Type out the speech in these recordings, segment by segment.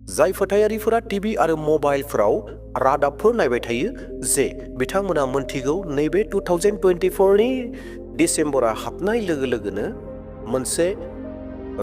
जाय फोथायारिफोरा टिभि आरो मबाइलफोराव रादाबफोर नायबाय थायो जे बिथांमोना मोनथिगौ नैबे 2024 नि डिसेम्बरा हाबनाय लोगो लोगोनो मोनसे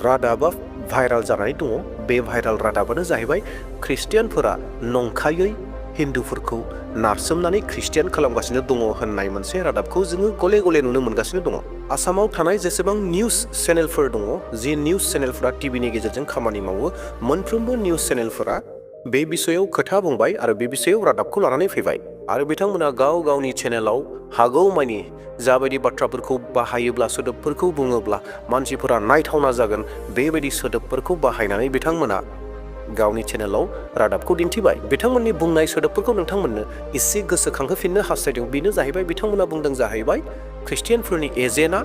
रादाबा भाइराल जानानै दङ। बे भाइराल रादाबानो जाहैबाय ख्रिस्टियानफोरा नंखायै हिन्दुफोरखौ नारसोमनानै ख्रिस्टियान खालामगासिनो दङ होननाय मोनसे रादाबखौ जोङो गले गले नुनो मोनगासिनो दङ। आसामाव थानाय जेसेबां निउस चेनेलफोर दङ, जि निउस चेनेलफोरा टिभिनि गेजेरजों खामानि मावो, मोनफ्रोमबो निउस चेनेलफोरा बे बिसयाव खोथा बुंबाय आरो बे बिसयाव रादाबखौ लानानै फैबाय आरो बिथांमोना गाव गावनि चेनेलाव हागौमानि जाबायदि बाथ्राफोरखौ बाहायोब्ला, सोदोबफोरखौ बुङोब्ला मानसिफोरा नायथावना जागोन बेबायदि सोदोबफोरखौ बाहायनानै बिथांमोना गावनि चेनेलाव रादाबखौ दिन्थिबाय। बिथांमोननि बुंनाय सोदोबफोरखौ नोंथांमोननो एसे गोसोखांहोफिननो हास्थायदों। बेनो जाहैबाय बिथांमोना बुंदों जाहैबाय ख्रिस्टियानफोरनि एजेन्टआ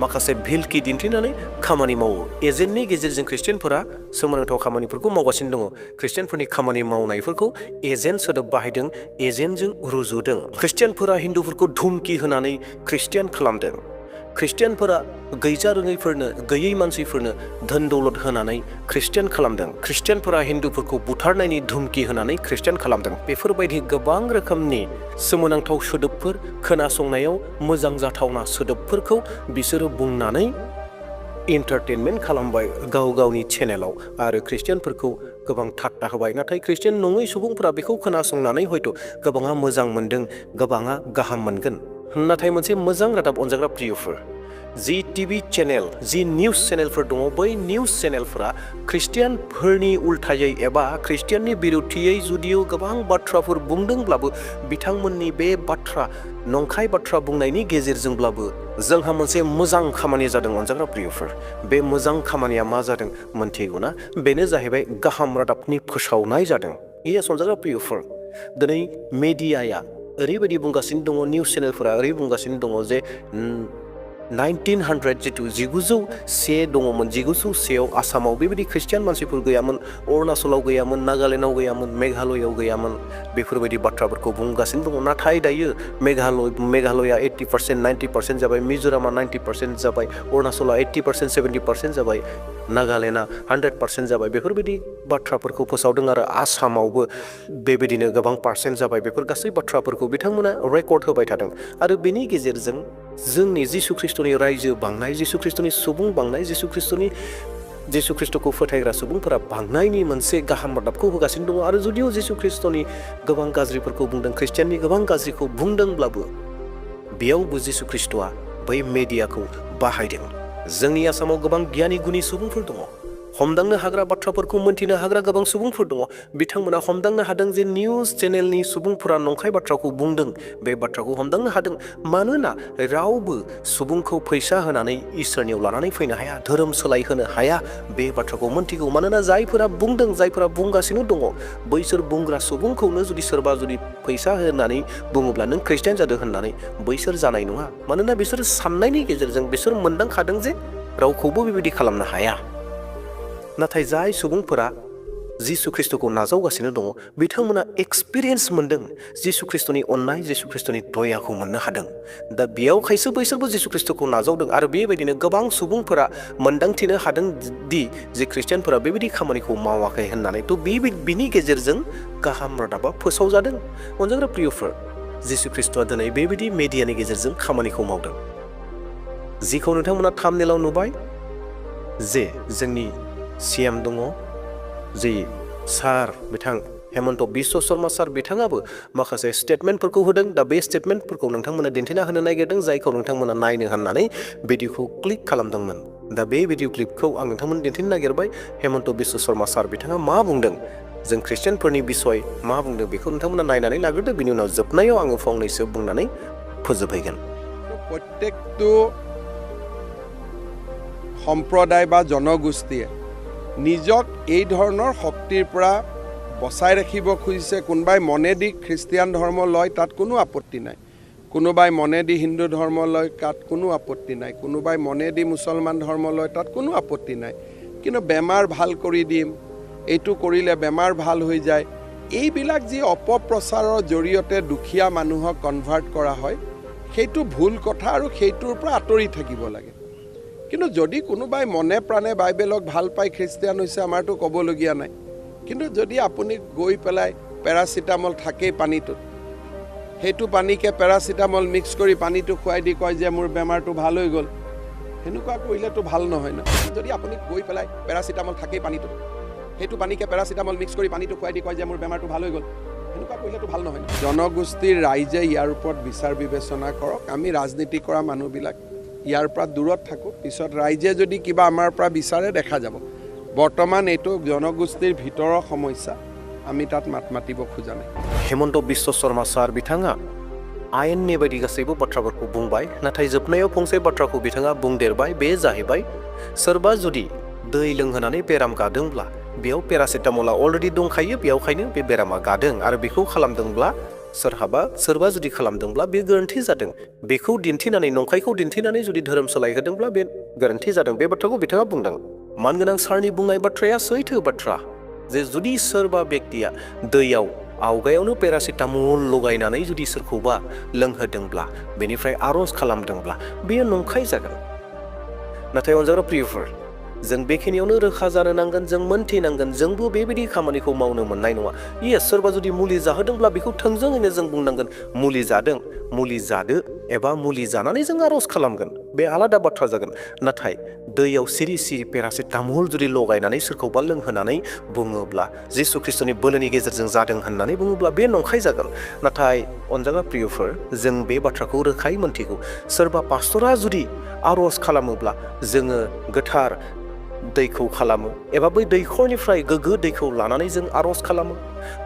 माखासे भिलखि दिन्थिनानै खामानि मावो। एजेन्टनि गेजेरजों ख्रिस्टियानफोरा सोमोनांथाव खामानिफोरखौ मावगासिनो दङ। ख्रिस्टियानफोरनि खामानि मावनायफोरखौ एजेन्ट सोदोब बाहायदों, एजेन्टजों रुजुदों। ख्रिस्टियानफोरा हिन्दुफोरखौ धुमकि होनानै ख्रिस्टियान खालामदों। ख्रिस्टियानफोरा गैजा रोङैफोरनो, गैयै मानसिफोरनो धोन दौलत होनानै ख्रिस्टियान खालामदों। ख्रिस्टियानफोरा हिन्दुफोरखौ बुथारनायनि धुमकि होनानै ख्रिस्टियान खालामदों। बेफोरबायदि गोबां रोखोमनि सोमोनांथाव सोदोबफोर, खोनासंनायाव मोजां जाथावना सोदोबफोरखौ बिसोरो बुंनानै एन्टारटेनमेन्ट खालामबाय गाव गावनि चेनेलाव आरो ख्रिस्टियानफोरखौ गोबां ठाट्टा होबाय। नाथाय ख्रिस्टियान नङै सुबुंफोरा बेखौ खोनासंनानै हयथ' गोबाङा मोजां मोनदों, गोबाङा गाहाम मोनगोन। नाथाय मोनसे मोजां रादाब अनजाग्रा प्रियफोर, जि टिभि चेनेल, जि निउस चेनेलफोर दङ, बै निउस चेनेलफोरा ख्रिस्टियानफोरनि उल्थायै एबा ख्रिस्टियाननि बिरुथियै जुदियो गोबां बाथ्राफोर बुंदोंब्लाबो, बिथांमोननि बे बाथ्रा, नंखाय बाथ्रा बुंनायनि गेजेरजोंब्लाबो जोंहा मोनसे मोजां खामानि जादों अनजाग्रा प्रियफोर। बे मोजां खामानिया मा जादों मोनथिगौना? बेनो जाहैबाय गाहाम रादाबनि फोसावनाय जादों। इयेस अनजाग्रा प्रियफोर, दिनै मेडियाया ओरैबायदि बुंगासिनो दङ, निउस चेनेलफोरा ओरै बुंगासिनो दङ जे 1900 जिथु 1901 दङमोन, 1901 आसामाव बेबायदि ख्रिस्टियान मानसिफोर गैयामोन, अरुणाचलाव गैयामोन, नागालेण्डआव गैयामोन, मेघालयआव गैयामोन, बेफोरबायदि बाथ्राफोरखौ बुंगासिनो दङ। नाथाय दायो मेघालया 80%, 90% जाबाय, मिज'रामा 90% जाबाय, अरुणाचला 80%, 70% जाबाय, नागालेण्डआ 100% जाबाय। बेफोरबायदि बाथ्राफोरखौ फोसावदों आरो आसामावबो बेबायदिनो गोबां पार्सेन्ट जाबाय। बेफोर गासै बाथ्राफोरखौ बिथांमोना रेकर्ड होबाय थादों आरो बेनि गेजेरजों जोंनि जिसु ख्रिस्ट'नि रायजो बांनाय, जिसु ख्रिस्ट'नि सुबुं बांनाय, जिसु ख्रिस्ट'खौ फोथायग्रा सुबुंफोरा बांनायनि मोनसे गाहाम रादाबखौ होगासिनो दङ। आरो जुदियो जिसु ख्रिस्ट'नि गोबां गाज्रिफोरखौ बुंदों, ख्रिस्टियाननि गोबां गाज्रिखौ बुंदोंब्लाबो बेयावबो जिसु ख्रिस्ट'आ बै मेडियाखौ बाहायदों। जोंनि आसामाव गोबां गियानि गुनि सुबुंफोर दङ, हमदांनो हाग्रा बाथ्राफोरखौ मोनथिनो हाग्रा गोबां सुबुंफोर दङ। बिथांमोना हमदांनो हादों जे निउस चेनेलनि सुबुंफोरा नंखाय बाथ्राखौ बुंदों। बे बाथ्राखौ हमदांनो हादों मानोना रावबो सुबुंखौ फैसा होनानै इसोरनियाव लानानै फैनो हाया, धोरोम सोलायहोनो हाया। बे बाथ्राखौ मोनथिगौ। मानोना जायफोरा बुंदों, जायफोरा बुंगासिनो दङ, बैसोर बुंग्रा सुबुंखौनो जुदि सोरबा फैसा होनानै बुङोब्ला नों ख्रिस्टियान जादों होननानै, बैसोर जानाय नङा। मानोना बिसोर साननायनि गेजेरजों बिसोर मोनदांखादों जे रावखौबो बेबायदि खालामनो हाया। नाथाय जाय सुबुंफोरा जिसु ख्रिस्ट'खौ नाजावगासिनो दङ, बिथांमोना एक्सपिरियेन्स मोनदों, जिसु ख्रिस्ट'नि अननाय, जिसु ख्रिस्ट'नि दयाखौ मोननो हादों। दा बेयावखायसो बैसोरबो जिसु ख्रिस्ट'खौ नाजावदों आरो बेबायदिनो गोबां सुबुंफोरा मोनदांथिनो हादों दि जे ख्रिस्टियानफोरा बेबायदि खामानिखौ मावाखै होननानै। थ' बिनि गेजेरजों गाहाम रादाबा फोसावजादों। अनजाग्रा प्रियफोर, जिसु ख्रिस्ट'आ दिनै बेबायदि मेडियानि गेजेरजों खामानिखौ मावदों, जिखौ नोंथांमोना थाम्बनेलाव नुबाय जे जोंनि CM दङ, जि सार बिथां हेमन्त बिश्व शर्मा सार, बिथाङाबो माखासे स्टेटमेन्टफोरखौ होदों। दा बे स्टेटमेन्टफोरखौ नोंथांमोना दिन्थिना होनो नागिरदों, जायखौ नोंथांमोना नायनो होननानै भिडिअखौ क्लिक खालामदोंमोन। दा बे भिडिअ क्लिपखौ आं नोंथांमोननो दिन्थिनो नागिरबाय। हेमन्त बिश्व शर्मा सार बिथाङा मा बुंदों, जों ख्रिस्टियानफोरनि बिसय मा बुंदों, बेखौ नोंथांमोना नायनानै लाग्रोदो। बिनि उनाव जोबनायाव आङो फंनैसो बुंनानै फोजोबहैगोन। प्रत्येकটো সম্প্ৰদায় বা জনগোষ্ঠীয়ে নিজক এই ধৰণৰ শক্তিৰ পৰা বচাই ৰাখিব খুজিছে। কোনোবাই মনেদি খ্ৰীষ্টিয়ান ধৰ্ম লয়, তাত কোনো আপত্তি নাই। কোনোবাই মনেদি হিন্দু ধৰ্ম লয়, তাত কোনো আপত্তি নাই। কোনোবাই মনেদি মুছলমান ধৰ্ম লয়, তাত কোনো আপত্তি নাই। কিন্তু বেমাৰ ভাল কৰি দিম, এইটো কৰিলে বেমাৰ ভাল হৈ যায়, এইবিলাক যি অপপ্ৰচাৰৰ জৰিয়তে দুখীয়া মানুহক কনভাৰ্ট কৰা হয়, সেইটো ভুল কথা আৰু সেইটোৰ পৰা আঁতৰি থাকিব লাগে। কিন্তু যদি কোনোবাই মনে প্ৰাণে বাইবেলক ভাল পাই খ্ৰীষ্টিয়ান হৈছে, আমাৰতো ক'বলগীয়া নাই। কিন্তু যদি আপুনি গৈ পেলাই পেৰাচিটামল থাকেই পানীটোত, সেইটো পানীকে পেৰাচিটামল মিক্স কৰি পানীটো খুৱাই দি কয় যে মোৰ বেমাৰটো ভাল হৈ গ'ল, সেনেকুৱা কৰিলেতো ভাল নহয় ন। যদি আপুনি গৈ পেলাই পেৰাচিটামল থাকেই পানীটোত, সেইটো পানীকে পেৰাচিটামল মিক্স কৰি পানীটো খুৱাই দি কয় যে মোৰ বেমাৰটো ভাল হৈ গ'ল, সেনেকুৱা কৰিলেতো ভাল নহয় ন। জনগোষ্ঠীৰ ৰাইজে ইয়াৰ ওপৰত বিচাৰ বিবেচনা কৰক। আমি ৰাজনীতি কৰা মানুহবিলাক ইয়াৰ পৰা দূৰত থাকোঁ। পিছত ৰাইজে যদি কিবা আমাৰ পৰা বিচাৰে দেখা যাব। বৰ্তমান এইটো জনগোষ্ঠীৰ ভিতৰৰ সমস্যা, আমি তাত মাত মাতিব খোজা নাই। हेमन्त बिश्व शर्मा सार बिथाङा आयेननि बायदि गासैबो बाथ्राफोरखौ बुंबाय, नाथाय जोबनायाव फंसे बाथ्राखौ बिथाङा बुंदेरबाय, बे जाहैबाय सोरबा जुदि दै लोंहोनानै बेराम गादोंब्ला बेयाव पेरासिटामला अलरेडि दंखायो, बेयावखायनो बे बेरामा गादों आरो बेखौ खालामदोंब्ला सोरबा जुदि खालामदोंब्ला बे गोरोन्थि जादों। बेखौ दिन्थिनानै, नंखायखौ दिन्थिनानै जुदि धोरोम सोलायहोदोंब्ला बे गोरोन्थि जादों। बे बाथ्राखौ बिथाङा बुंदों। मानगोनां सारनि बुंनाय बाथ्राया सैथो बाथ्रा जे जुदि सोरबा बेक्तिया दैयाव आवगायावनो पेरासिटामल लगायनानै जुदि सोरखौबा लोंहोदोंब्ला, बेनिफ्राय आर'ज खालामदोंब्ला बेयो नंखाय जागोन। नाथाय अनजाग्रा प्रियफोर, जों बेखिनियावनो रोखा जानो नांगोन, जों मोनथिनांगोन जोंबो बेबायदि खामानिखौ मावनो मोननाय नङा। इएस, सोरबा जुदि मुलि जाहोदोंब्ला बेखौ थोंजोङैनो जों बुंनांगोन मुलि जादों, मुलि जादो एबा मुलि जानानै जों आर'ज खालामगोन, बे आलादा बाथ्रा जागोन। नाथाय दैयाव सिरि सिरि पेरासिटामल जुदि लगायनानै सोरखौबा लोंहोनानै बुङोब्ला जिसु ख्रिस्ट'नि बोलोनि गेजेरजों जादों होननानै बुङोब्ला बे नंखाय जागोन। नाथाय अनजाग्रा प्रियफोर, जों बे बाथ्राखौ रोखायै मोनथिगौ। सोरबा पास्टरा जुदि आर'ज खालामोब्ला जोङो गोथार दैखौ खालामो एबा बै दैखरनिफ्राय गोग्गो दैखौ लानानै जों आर'ज खालामो,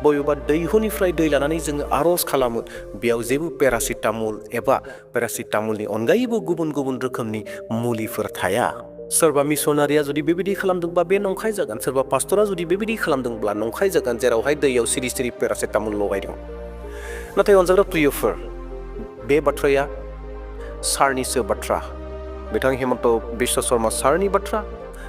बबेबा दैहुनिफ्राय दै लानानै जोङो आर'ज खालामो। बेयाव जेबो पेरासिटामल एबा पेरासिटामलनि अनगायैबो गुबुन गुबुन रोखोमनि मुलिफोर थाया। सोरबा मिसनारिया जुदि बेबायदि खालामदोंबा बे नंखाय जागोन। सोरबा पास्टरा जुदि बेबायदि खालामदोंब्ला नंखाय जागोन, जेरावहाय दैयाव सिरि सिरि पेरासिटामल लगायदों। नाथाय अनजाग्रा प्रियफोर, बे बाथ्राया सारनिसो बाथ्रा, बिथां हेमन्त बिश्व शर्मा सारनि बाथ्रा,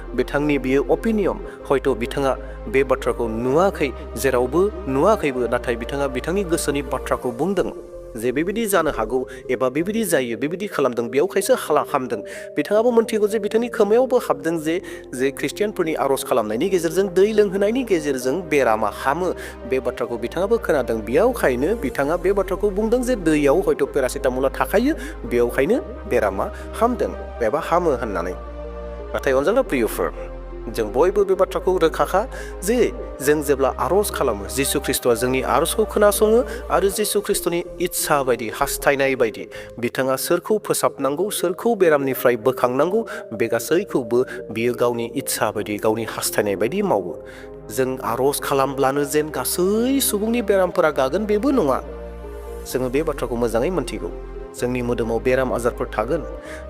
बिथांनि बियो अपिनियन। हयथ' बिथाङा बे बाथ्राखौ नुवाखै, जेरावबो नुवाखैबो, नाथाय बिथाङा बिथांनि गोसोनि बाथ्राखौ बुंदों जे बेबायदि जानो हागौ एबा बेबायदि जायो, बेबायदि खालामदों, बेयावखायसो हामदों। बिथाङाबो मोनथिगौ जे बिथांनि खोमायावबो हाबदों जे ख्रिस्टियानफोरनि आर'ज खालामनायनि गेजेरजों, दै लोंहोनायनि गेजेरजों बेरामा हामो। बे बाथ्राखौ बिथाङाबो खोनादों। बेयावखायनो बिथाङा बे बाथ्राखौ बुंदों जे दैयाव हयथ' पेरासिटामला थाखायो, बेयावखायनो बेरामा हामदों एबा हामो होननानै। नाथाय अनजाग्रा प्रियफोर, जों बयबो बे बाथ्राखौ रोखाखा जे जों जेब्ला आर'ज खालामो, जिसु ख्रिस्ट'आ जोंनि आर'जखौ खोनासङो आरो जिसु ख्रिस्ट'नि इस्सा बायदि, हास्थायनाय बायदि बिथाङा सोरखौ फोसाबनांगौ, सोरखौ बेरामनिफ्राय बोखांनांगौ, बे गासैखौबो बियो गावनि इस्सा बायदि, गावनि हास्थायनाय बायदि मावो। जों आर'ज खालामब्लानो जेन गासै सुबुंनि बेरामफोरा गागोन बेबो नङा। जोङो बे बाथ्राखौ मोजाङै मोनथिगौ। जोंनि मोदोमाव बेराम आजारफोर थागोन,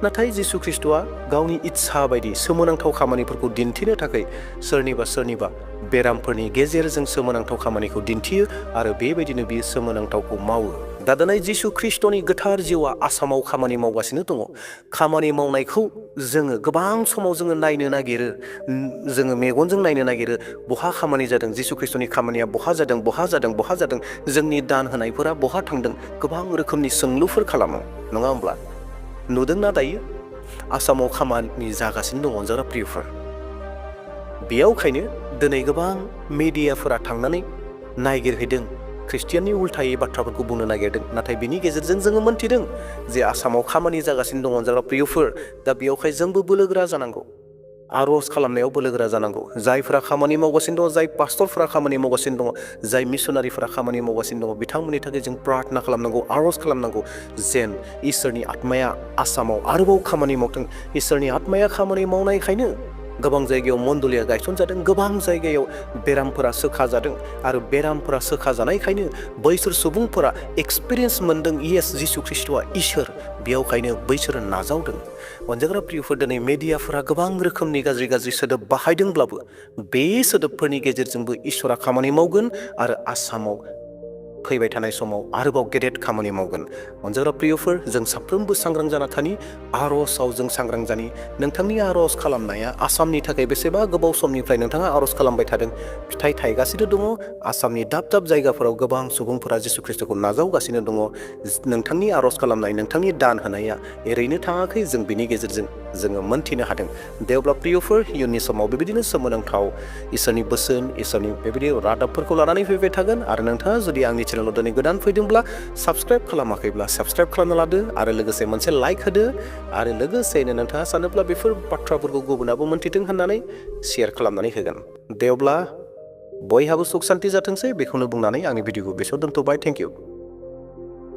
नाथाय जिसु ख्रिस्ट'आ गावनि इस्सा बायदि सोमोनांथाव खामानिफोरखौ दिन्थिनो थाखाय सोरनिबा बेरामफोरनि गेजेरजों सोमोनांथाव खामानिखौ दिन्थियो आरो बेबायदिनो बियो सोमोनांथावखौ मावो। दा दिनै जिसु ख्रिस्ट'नि गोथार जिउआ आसामाव खामानि मावगासिनो दङ। खामानि मावनायखौ जोङो गोबां समाव जोङो नायनो नागिरो, जोङो मेगनजों नायनो नागिरो, बहा खामानि जादों, जिसु ख्रिस्ट'नि खामानिया बहा जादों, जोंनि दान होनायफोरा बहा थांदों, गोबां रोखोमनि सोंलुफोर खालामो, नङा होमब्ला? नुदोंना दायो आसामाव खामानि जागासिनो दङ अनजाग्रा प्रियफोर। बेयावखायनो दिनै गोबां मेडियाफोरा थांनानै नायगिरहैदों, ख्रिस्टियाननि उल्थायै बाथ्राफोरखौ बुंनो नागिरदों। नाथाय बिनि गेजेरजों जोङो मोन्थिदों जे आसामाव खामानि जागासिनो दङ अनजाग्रा प्रियफोर। दा बेयावहाय जोंबो बोलोगोरा जानांगौ, आर'ज खालामनायाव बोलोगोरा जानांगौ। जायफोरा खामानि मावगासिनो दङ, जाय पास्टरफोरा खामानि मावगासिनो दङ, जाय मिसनारिफोरा खामानि मावगासिनो दङ, बिथांमोननि थाखाय जों प्रार्थना खालामनांगौ, आर'ज खालामनांगौ जेन इसोरनि आत्माया आसामाव आरोबाव खामानि मावथों। इसोरनि आत्माया खामानि मावनायखायनो गोबां जायगायाव मण्डलिया गायसनजादों, गोबां जायगायाव बेरामफोरा सोखाजादों आरो बेरामफोरा सोखाजानायखायनो बैसोर सुबुंफोरा एक्सपिरियेन्स मोनदों, इएस जिसु ख्रिस्ट'आ इसोर, बेयावखायनो बैसोरो नाजावदों। अनजाग्रा प्रियफोर, दिनै मेडियाफोरा गोबां रोखोमनि गाज्रि सोदोब बाहायदोंब्लाबो बे सोदोबफोरनि गेजेरजोंबो इसोरा खामानि मावगोन आरो आसामाव फैबाय थानाय समाव आरोबाव गेदेर खामानि मावगोन। अनजाग्रा प्रियफोर, जों साफ्रोमबो सांग्रां जाना थानि, आर'जआव जों सांग्रां जानि। नोंथांनि आर'ज खालामनाया आसामनि थाखाय बेसेबा गोबाव समनिफ्राय नोंथाङा आर'ज खालामबाय थादों, फिथाइ थायगासिनो दङ। आसामनि दाब दाब जायगाफोराव गोबां सुबुंफोरा जिसु ख्रिस्ट'खौ नाजावगासिनो दङ। नोंथांनि आर'ज खालामनाय, नोंथांनि दान होनाया ओरैनो थाङाखै, जों बिनि गेजेरजों जोङो मोनथिनो हादों। दे अब्ला प्रियफोर, इयुननि समाव बेबायदिनो सोमोनांथाव इसोरनि बोसोन, इसोरनि बेबायदि रादाबफोरखौ लानानै फैबाय थागोन। आरो नोंथाङा जुदि आंनि चेनेलाव दिनै गोदान फैदोंब्ला, साबस्क्राइब खालामाखैब्ला साबस्क्राइब खालामना लादो, आरो लोगोसे मोनसे लाइक होदो, आरो लोगोसेनो नोंथाङा सानोब्ला बेफोर बाथ्राफोरखौ गुबुनाबो मोनथिथों होननानै शेयार खालामनानै होगोन। दे अब्ला बयहाबो सुख सान्ति जाथोंसै, बेखौनो बुंनानै आंनि भिडिअखौ बेसेयाव दोनथ'बाय। Thank you.